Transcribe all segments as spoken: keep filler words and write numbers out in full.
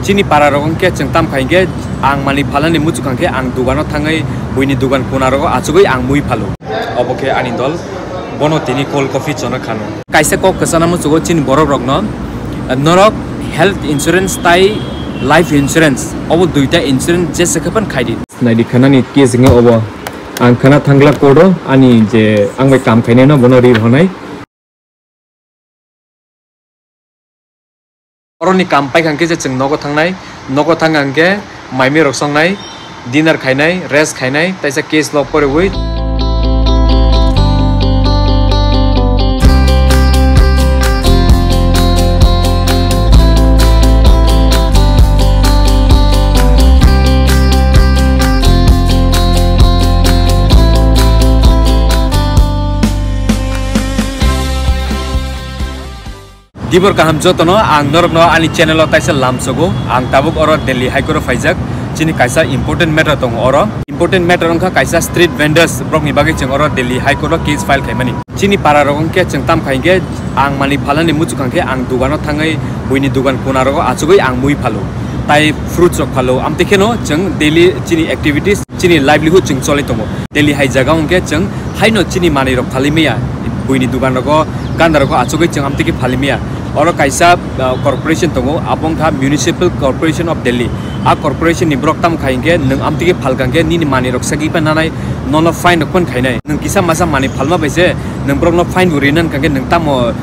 Chini para rok hwnkhe chwng tam khai hwnkhe ang manwi phalnani muchuk hwnkhe ang dugano thangwi buini dugan kuna rogo achugwi ang mui phalo. Obo khe ani dol, bono tini cold coffee chona khano. Kaisa kok kwchana muchugo chini borok rokno, norok health insurance tai life insurance, obo duita insurance jesa khe phan khai di. Naidi khanani case wngya obo. Ang khana thangla court o ani je ang bai kam khainai no bono rir honai. Oroni kam paikha hwnkhe je chwng nogo thangnai, nogo thangkha hwnkhe maimui rok songnai, dinner khainai, rest khainai, taisa case log poriwi. Dibor kaham jotono, ang norokno ani channel o taisa lamsogo. Ang tabuk oro Delhi High Court o phaijak. Chini kaisa important matter tongo oro. Important matter wngkha kaisa street vendors, borokni bagwi chwng oro Delhi High Court o case file khaimani. Chini para rok wngkhe chwng tam khai hwnkhe ang manwi phalnani muchuk hwnkhe ang dugano thangwi buini dugan kuna rogo achugwi ang mui phalo. Tai fruits rok phalo. Amtwi kheno chwng daily chini activities, chini livelihood chwng cholwi tongo. Delhi hai jaga hwnkhe chwng haino chini manwi rok phalwi maya, buini dugan rogo, ganda rogo achugwi chwng amtwi khe phalwi maya. Oro kaisa, ah, corporation tongo, abo wngkha Municipal Corporation of Delhi. A corporation ni borok tamo khai hwnkhe nwng amtwi khe phalka hwnkhe nini manwi rok sagwi phan nanai, nono fine rok phan khainai. Nwng kisa masa manwi phalma bai se nwng borokno fine bo rina hwnkha hwnkhe nwng tamo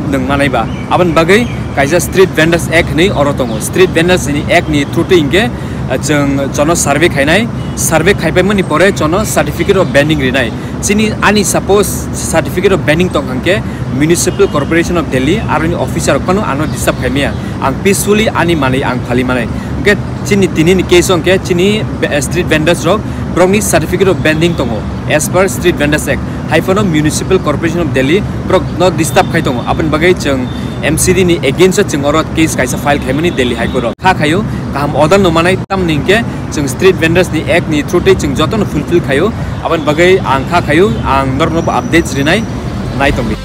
nwng manai ba? Aboni bagwi kaisa Street Vendors Act hinwi oro tongo. Street Vendors ni Act ni through twi hwnkhe, ah, chwng jono survey khainai, survey khaipaimani pore jono certificate of banning rinai. Chini ani suppose certificate of banning tong hwnkhe Municipal Corporation of Delhi aroni officer rok phano ano disturb khaimaya. Ang peacefully ani manwi ang phali manai. Hwnkhe chini tini ni case o hwnkhe chini be-, street vendors rok borokni certificate of banning tongo as per Street Vendors Act. Hai phano Municipal Corporation of Delhi borok no disturb khai tongo. Aboni bagwi chwng M C D ni against o chwng oro case kaisa file khaimani Delhi High Court o. Kha khaio kaham order no manai, tamni hwnkhe chwng Street Vendors ni Act ni through twi chwng jotono fulfill khaio. Aboni bagwi ang kha khaio, ang norokno bo updates rinai, nai tongdi.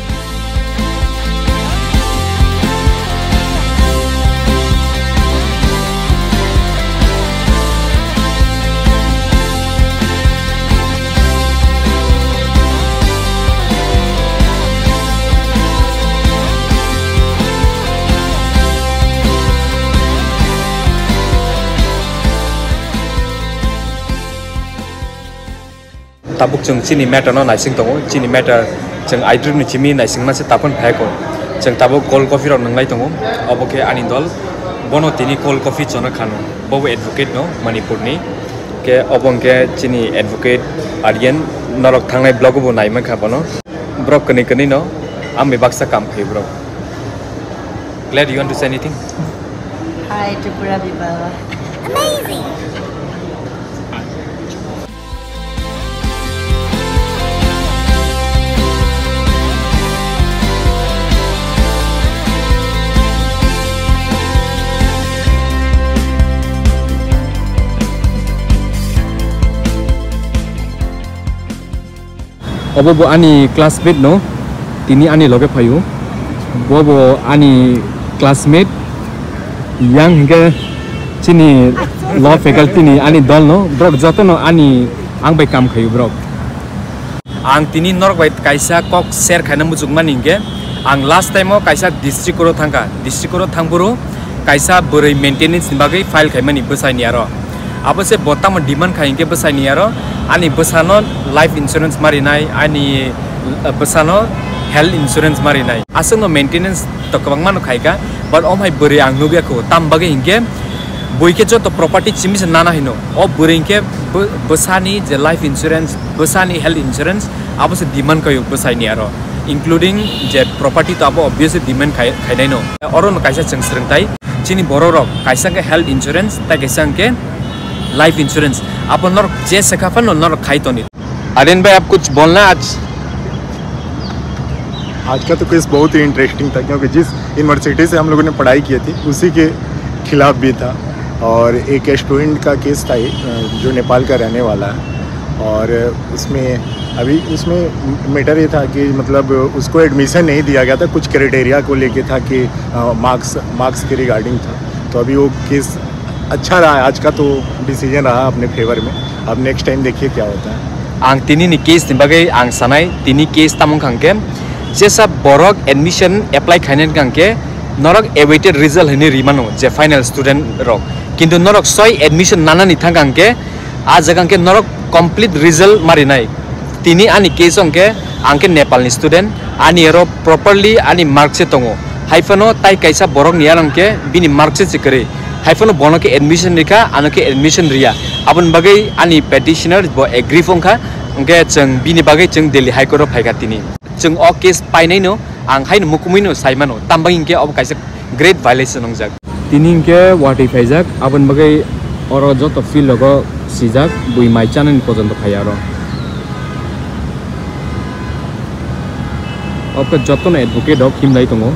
Tabuk chwng chini matter no naising tongo, chini matter chwng I D ni simi naisingma se tapon phai ko. Chwng tabuk cold coffee rok nwnglai tongo, obo khe ani dol, bono tini cold coffee chona khano, bobo advocate no Manipur ni, khe obo hwnkhe chini advocate Aryan, norok thangnai vlog o bo nai mankha bono. Borok kwnwi kwnwi no amni baksa kam khaio borok. Glad, you want to say anything? Hi, Tripura people. Amazing. Obo bo ani classmate no, tini ani loge phaio. Bo bo ani classmate, yang hingke chini law faculty ni ani dol no, borok joto no ani ang bai kam khaio borok. Ang tini norok bai kaisa kok share khaina muchung mani hingke, ang last time o kaisa district court o thangkha, district court o thangphuru kaisa bwrwi maintenance ni bagwi file khaimani bwsai ni aro. Abo se bo tamo demand khai hingke bwsai ni aro ani bwsano life insurance ma rinai, ani, eh, bwsano health insurance ma rinai. Aswkno maintenance to kwbangma no khaika, but omhai bwrwi ang nugya kho, tam bagwi hingke bui khe joto property simi se nana hino. O bwrwi hingke bw-, bwsani je life insurance, bwsani health insurance, abo se demand khaio bwsai ni aro, including je property to abo obviously demand khai, khainai no. Oro no kaisa chwng swrwng tai, chini borok rok kaisa khe health insurance, tai kaisa hwnkhe life insurance. Abo norok je sekha phano norok khai toni. Aryan भाई, आप कुछ बोलना आज? आज का तो केस बहुत ही इंटरेस्टिंग था, क्योंकि जिस यूनिवर्सिटी से हम लोगों ने पढ़ाई की थी, उसी के खिलाफ भी था। और एक स्टूडेंट का केस था ये, अ, जो नेपाल का रहने वाला है। और उसमें, अभी उसमें मैटर ये था कि, मतलब, उसको एडमिशन नहीं दिया गया था, कुछ क्राइटेरिया को लेके था कि, अ, मार्क्स, मार्क्स के रिगार्डिंग था। तो अभी वो केस अच्छा रहा है, आज का तो डिसीजन रहा अपने फेवर में। अब नेक्स्ट टाइम देखिए क्या होता है। Ang tini ni case ni bagwi ang sanai, tini case tamo wngkha hwnkhe, jesa borok admission apply khainai wngkha hwnkhe norok awaited result hinwi rimano je final student rok, kintu norok soi admission nanani thangkha hwnkhe a jaga hwnkhe norok complete result ma rinai. Tini ani case hwnkhe ang khe Nepal ni student, ani oro properly ani mark se tongo. Haiphano tai kaisa borok ni ano hwnkhe bini mark se kwrwi. Haiphano bono khe admission rikha, ano khe admission riya. Aboni bagwi ani petitioner bo aggrieve wngkha, hwnkhe chwng bini bagwi chwng Delhi High Court o phaikha tini. Chwng o case painaino ang haino mukumwino saimano, tambagwi hwnkhe obo kaisa great violation wngjak. Tini hwnkhe watwi phaijak, aboni bagwi oro joto field rogo sijak, bui mai chanani pojonto phai aro. Obo khe jotono advocate rok himlai tongo.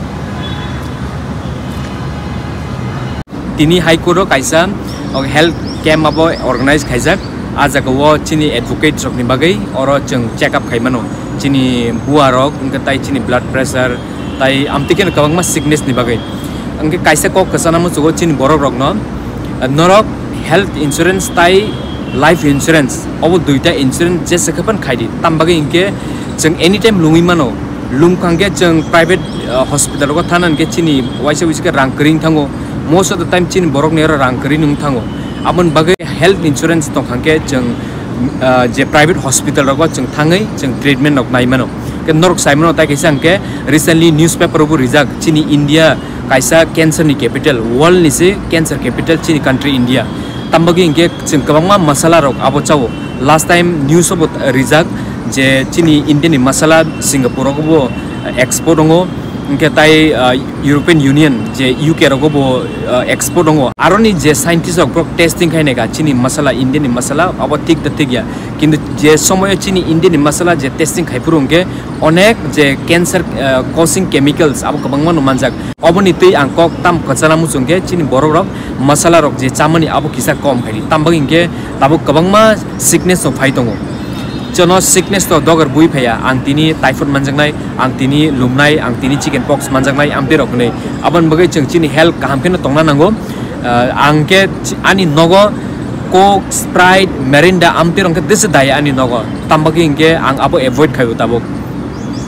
Tini High Court o kaisa, o, health camp abo organize khaijak. A jaga o chini advocate rok ni bagwi oro chwng check up khai mano. Chini bua rok, wngkha tai chini blood pressure, tai amtwi kheno kwbangma sickness ni bagwi. Wngkha kaisa kok kwchana muchugo chini borok rokno, norok health insurance tai life insurance, obo duita insurance jesa khe phan khai di. Tam bagwi hinkhe chwng anytime lungwi mano. Lungkha hwnkhe chwng private, ah, hospital rogo thana hwnkhe chini waisa wisa khe rang kwrwi wng thango. Most of the time chini borok ni oro rang kwrwi wng thango. Aboni bagwi health insurance tongkha hwnkhe chwng, ah, je private hospital rogo chwng thangwi chwng treatment rok nai mano. Khe norok sai mano tai kaisa hwnkhe recently newspaper rogo rijak chini India kaisa cancer ni capital, world ni se cancer capital chini country India. Tam bagwi hinkhe chwng kwbangma masala rok abo chao. Last time news obo rijak je chini India ni masala Singapore rogo bo export wngo, hinkhe tai, ah, European Union je U K rogo bo, ah, export wngo. Aroni je scientist rok borok testing khai naikha chini masala, India ni masala abo thik da thik ya. Kintu je somoyo chini India ni masala je testing khai phuru hinkhe onek je cancer, ah, causing chemicals abo kwbangma no manjak. Oboni twi ang kok tam kwchana muchung khe chini borok rok masala rok je chamani abo kisa kom khai di. Tam bagwi hinkhe tabuk kwbangma sickness rok phai tongo. Chwngno sickness to dogar bui phaiya. Ang tini typhoid manjaknai, ang tini lumnai, ang tini chicken pox manjaknai, amtwi rok hinwi. Aboni bagwi chwng chini health kaham kheno tongna nango. Ah, ang khe chi-, ani nogo Coke, Sprite, Mirinda amtwi rok khe desa daya ani nogo. Tam bagwi hinkhe ang abo avoid khaio tabuk.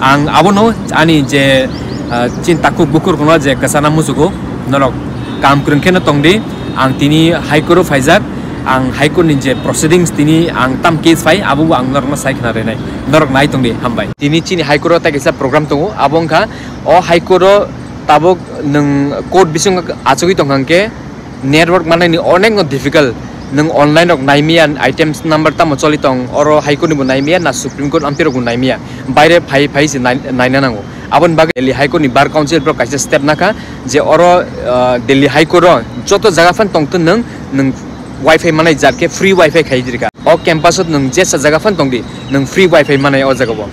Ang abono ani je, ah, chini takhuk bukhuk rokno je kwchana muchugo, norok kam kwrwng kheno tong di. Ang tini High Court o phaijak, ang High Court ni je proceedings tini ang tam case phai, abo bo ang norokno sai khna rwnai, norok nai tong di, hambai. Tini chini High Court o tai kaisa program tongo, abo wngkha o High Court o tabuk nwng court bisingo achugwi tongkha hwnkhe, network manani onek no difficult. Nwng online rok naimiya, items number tamo choli tong, oro High Court ni bo naimiya, na Supreme Court amtwi rok bo naimiya. Baire phai phai se nai-, naina nango. Aboni bagwi Delhi High Court ni Bar Council borok kaisa step nakha je oro, ah, Delhi High Court o joto jaga phan tongtwng nwng, nwng wifi manai jat khe free wifi khai dirkha. O campus o nwng jesa jaga phan tongdi, nwng free wifi manai o jaga o.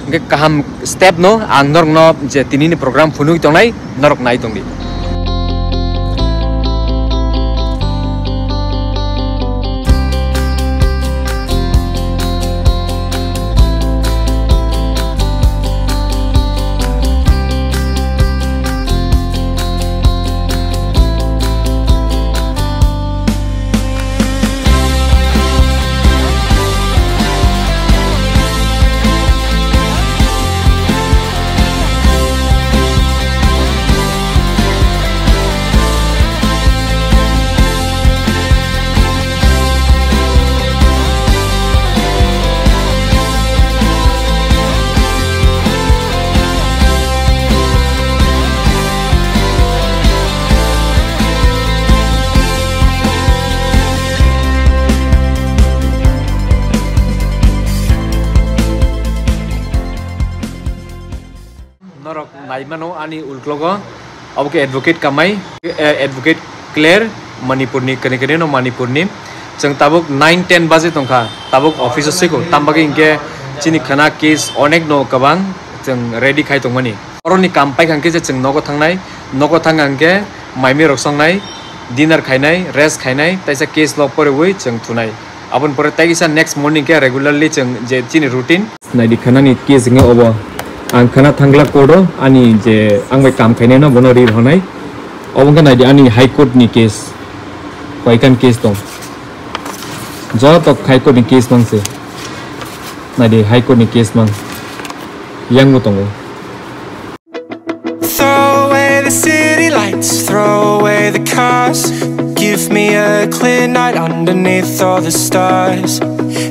Hwnkhe kaham step no ang norokno je tinini program phunugwi tongnai, norok nai tongdi. Norok nai mano ani ulklogo, obo khe advocate Kamai, eh, advocate Claire, Manipurni, kani kani no Manipurni. Chwng tabuk nine ten baje tongkha, tabuk office o swiko, tam bagwi hinkhe chini khana case onek no kwbang chwng ready khai tongmani. Oroni kam paikha hinkhe je chwng nogo thangnai, nogo thangkha hinkhe maimi rok songnai, dinner khainai, rest khainai, taisa case log poriwi chwng thunai. Aboni pore tei kisa next morning khe regularly chwng je chini routine. Naidi khanani case wngkha obo. Ang khana thangla court o ani je ang bai kam khainai no bono ri rwnai. Obo wngkha naidi ani High Court ni case. Paikan case tong. Joto High Court ni case mang se. Nadi High Court ni case mang. Yang bo tongo. Throw away the city lights, throw away the cars. Give me a clear night underneath all the stars.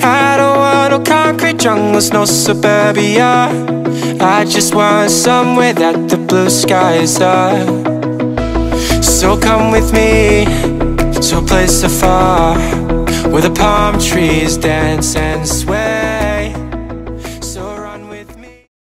I don't want no concrete jungles, no suburbia. I just want somewhere that the blue skies are. So come with me to a place afar where the palm trees dance and sweat.